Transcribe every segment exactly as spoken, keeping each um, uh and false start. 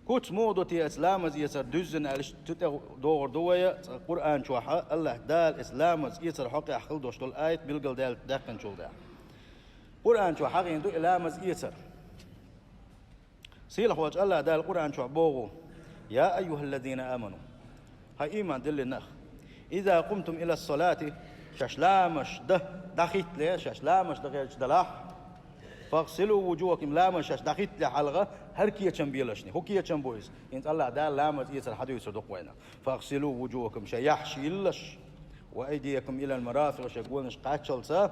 Куц муха ду те оцу ламаз эцар дуьззина аьлла, иштта цу тӀе догӀур ду вай, цкъа Къуръан чохь а АллахӀ Дала оцу ламаз эцар хьокъехь хила долуш долу аят билгал даьлла даьккхинчул тӀаьхьа. Къуръан чохь хьахийна ду и ламаз эцар. Сийлахьволчу АллахӀ Дала Къуръан чохь боху: «Я айюхаллазина аману». ХӀай ийман диллина нах. «Иза къумтум ила салати», шаьш ламаш дан дӀахӀиттале, шаьш ламаш дан гӀерташ далахь. «Фагсилу вуджухакум», ламаш шаьш дӀахӀиттале хьалха, хӀара кечам белашний. ХӀун кечам бу иза? ХӀинца АллахӀ Дала ламаз эцар хьадуьйцур ду-кх вайна. «Фагсилу вуджухакум», шайн яххьаш йиллаш. «Ва айдиякум илал марафикъ», шайн гонаш кхаччалца.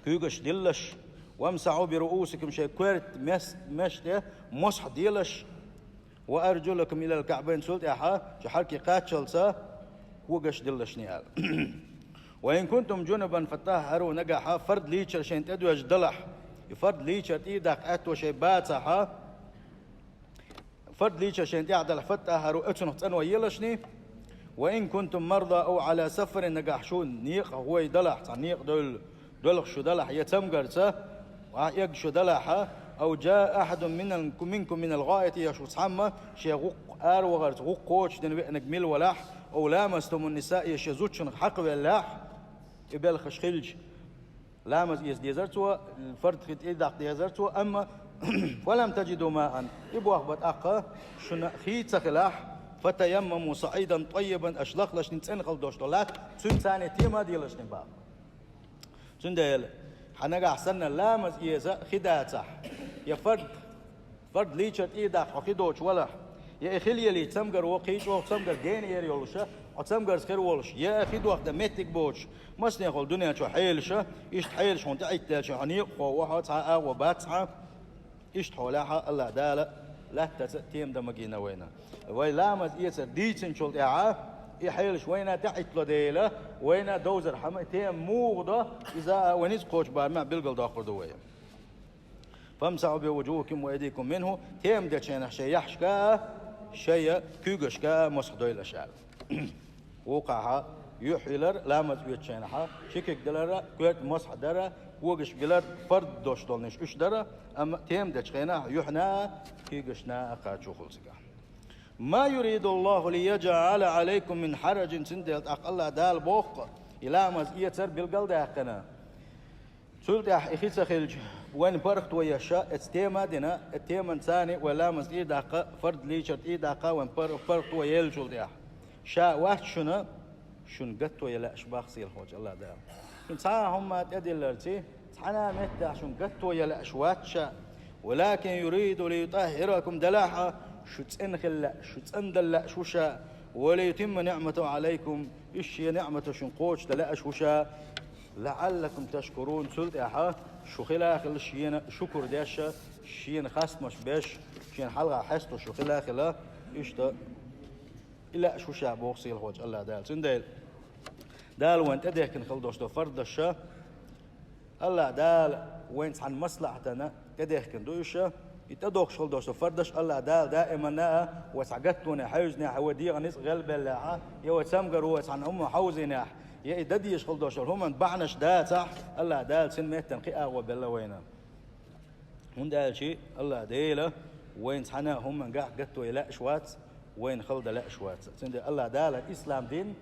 Куьйгаш диллаш, «вамсахьу би руусикум», шайн коьрта мес-, меш тӀе мосхьа делаш, «ва аржулакум илал каъбайн», цул тӀаьхьа шайн хьарки кхаччалца когаш диллашний аьлла. «Ва ин кунтум джунубан фаттаххару», нагахь фард лийчар шайн тӀедоьжна далахь, и фард лийчар тӀе даккха аьтто шайн бацахь, фард лийчар шайн тӀехь далахь, «фаттаххару», оцунах цӀано елашний. «Ва ин кунтум марда ав ала сафарин», нагахь шу некъа гӀой далахь, цхьа некъа дойл-, доьлхуш шу далахь, я цамгарца, а, эгна шу далахь, «ав джаа ахьадун минал-, минкум минал гӀаити», я шу цхьамма шен гӀуккха аравахарца гӀуккха кхочушдина веанарг мила валахь, «ав ламастумун ниса», я шен зудчунах хьакхавеллехь, и белхаш хилча, ламаз эца дезара цо, фард хи тӀе даккха дезара цо, амма «фалам таджиду маан», и боху бан тӀаккха шуна хи ца хилахь, «фатаяммаму саӀидан тӀаййибан», аша лахлашна цӀена хила долуш долу латта, цуьнца царна тема а делашна боху. Цундела, хьан нагахь санна ламаз эца хи дацахь, я фард Фард лийчар тӀе даккха хьо хи доцуш валахь, я и хила елий цамгар ву, кхин чӀогӀа цамгар гена эр йолуша, хьо цамгарца хир волуш, я хи дохдан меттиг боцуш, массанехула дуьнен чу хьелаша, иштта хьелаш хьуна тӀехӀиттаьлча, хьо некъахо ву хьо, цхьа а агӀо бац хьан, иштта хьолехьа АллахӀ Дала латтаца тема дан магийна вайна. Вай ламаз эцар дийцинчул тӀаьхьа, и хьелаш вайна тӀехӀиттало дела, вайна довзар хьама и тема муха до, иза а вай ницкъ кхочу барамехь билгалдоккхур ду вай. «Фамсахьу би вуджухикум ва айдикум минху», тема дечу хенахь шайн яххьашка а, шайн куьйгашка а мосхьа дойла аша аьлла. Вукхахьа юьхь йилар, ламаз оьцучу хенахьа, ши куьг далара, коьрта мосхьа дара, когаш билар, фард дош долниш уьш дара, амма тема дечу хенахь юьхьна а, куьйгашна а кхачо хуьлу цигахь. «Ма юриду Аллаху ли яджӀала Ӏалайкум мин хьараджин», цундела тӀаккха АллахӀ Дала боху, и ламаз эцар билгал даьккхина. Цул тӀаьхьа и хи ца хилча, вайн паргӀато еш, эца тема а дина, эца теман царна вай ламаз тӀе а даккха, фард лийчар тӀе а даккха, вайн пар-, паргӀато еллачул тӀаьхьа. Ша вац шуна, шуна гатто я лаьаш бах сийлахьочу АллахӀ Дала. Шуна цхьа а хӀумма тӀедилларций, цхьана а меттехь шуна гатто я лаьаш вац ша. «Валакин юриду ли ютӀаххиракум», далахьа, шу цӀена хила лаьаш, шу цӀандала лаьаш ву ша. «Ва ли ютимма ниӀматаху Ӏалайкум», уьш шен ниӀматаш шуна кхочушдан лаьаш ву ша. «ЛаӀаллакум ташкурун», цул тӀаьхьа шу хила а хила шена шукур деш, шена хастамаш беш, шена хьалха хьесто шу хила а хила, иштта и лаьаш ву ша боху сийлахьочу АллахӀ Дала. Цундела Дала вайн тӀедехкина хила долуш долу фардаш ша, АллахӀ Дала вайн цхьана маслахьатана тӀедехкина ду уьш, и тӀедохкуш хила долуш долу фардаш АллахӀ Дала даиманна а вай цхьа гаттоне хьевзинехь, вай дегӀан ницкъ гӀелбеллехь, я вай цамгар ву вай цхьана хӀума хьовзийнехь, я и дан дезаш хила долуш долу хӀуманна бахьанаш дацахь, АллахӀ Дала цуьнан меттана кхин агӀо белла вайна. ХӀунда аьлча АллахӀ Дела вайн цхьана а хӀуманна гахь гатто я лаьаш вац, вайна хала дан лаьаш вац. Цундела АллахӀ Дала ислам дин,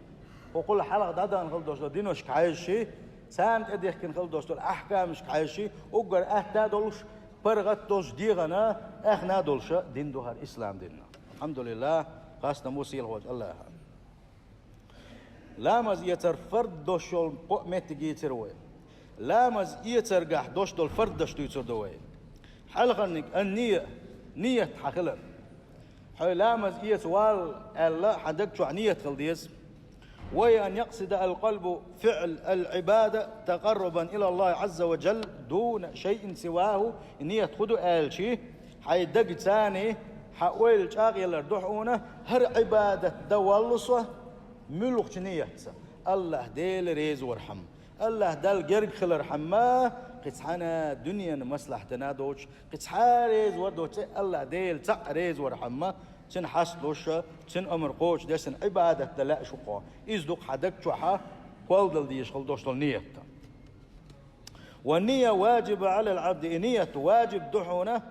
хӀокхул хьалха дӀадахана хила долуш долу динашка хьаьжча, царна тӀедехкина хила долуш долу ахькамашка хьаьжча, уггар атта а долуш, паргӀат а долуш, дегӀана а, аьхна а долуша дин ду хӀара ислам дин. АлхьамдулиллахӀ, хастам ву сийлахьочу АллахӀа. Ламаз эцар фард дош йолу кхо меттиг йийцира вай. Ламаз эцаргахь дош долу фардаш дуьйцур ду вай. Хьалхарниг ан-ния, ният хьан хилар. Хьо ламаз эца валла аьлла, хьан даг чохь ният хила деза. «Ва ан якъсида ал-къалбу фиъл ал-Ӏибада такъаррубан ила Аллахи Ӏазза ва джалла дуна шайин сиваху», ният хӀун ду аьлчи, хьайн даг царна хьан ойла чӀагӀъялар ду хьуна, хӀара Ӏибадат дан воллу со, муьлхачу ниятца? АллахӀ Дела реза вархьама, АллахӀ Далла герга хилархьама, кхин цхьана дуьненан маслахьатана доцуш, кхин цхьа а реза вар доцу, АллахӀ Дела цхьаъ реза вархьама, цуьнан хьасталуш, цуьнан омра кхочушдеш, цуьнан Ӏибадат дан лаьаш ву хьо. Иза ду-кх хьан даг чохьа кхолладала дезаш хила долуш долу ният. «Ва ния ваджиба Ӏалал Ӏабди», и ният ваджиб ду хьуна,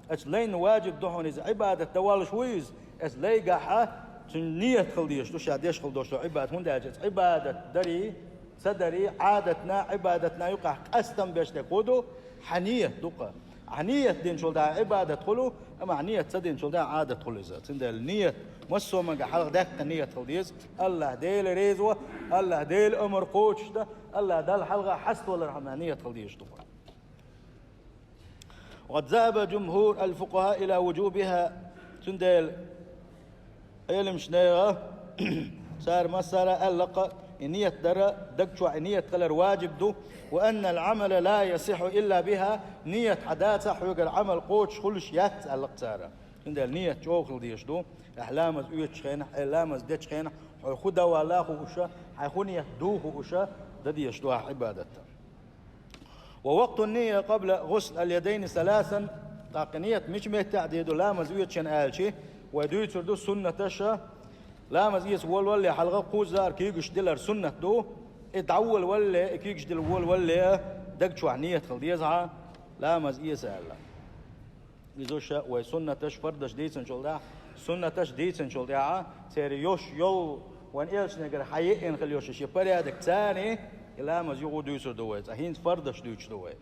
Оцу лайна ваджиб ду хьуна иза, Ӏибадат дан воллуш ву иза. Оцу лайгахьа цуьнан ният хила дезаш ду, ша деш хила долуш долу Ӏибадат, хӀунда аьлча оцу Ӏибадат дарий, ца дарий, Ӏадатна, Ӏибадатна юкъахь къастам беш дерг хӀун ду? Хьан ният ду-кха. Хьан ният динчул дӀа Ӏибадат хуьлу, амма хьан ният ца динчул дӀа Ӏадат хуьлу иза. Цундела ният, массо а мага хьалха даьккхина ният хила деза, АллахӀ Дела реза ван, АллахӀ Дела амар кхочушдан, АллахӀ Далла хьалха хьаставалархьама ният хила дезаш ду-кха. وقد ذهب جمهور الفقهاء إلى وجوبها. Цундела Ӏеламчу нехан, цара массара а аьлла-кха, и ният дара, даг чохь и ният хилар ваджиб ду, وأن العمل لا يصح إلا بها, ният хьан дацахь хьоьгара Ӏамал кхочуш хуьлуш яц аьлла-кха цара. Цундела ният чӀогӀа хила дезаш ду, ахь ламаз оьцучу хенахь, э, ламаз дечу хенахь, хьо хӀун дан валла хууша, хьайн хӀун ният ду хууша, дан дезаш ду ахь Ӏибадат. ووقت النية قبل غسل اليدين ثلاثا, тӀаккха ният мича меттехь дийр ду ламаз оьцучу аьлчи, вай дуьйцур ду суннаташа, ламаз эца волавалале хьалха кхузза а куьйгаш дилар суннат ду, и дӀаволавалале, и куьйгаш дила волавалале а даг чохь ният хила деза хьан, ламаз эца аьлла. Иза ша вай суннаташ, фардаш дийцинчул тӀаьхьа, суннаташ дийцинчул тӀаьхьа, церан йолуш йолу, вайн элчанегара хьан еъина хила йолуш шен порядок царний, и ламаз юха дуьйцур ду вай, цкъа хӀинца фардаш дуьйцуш ду вай.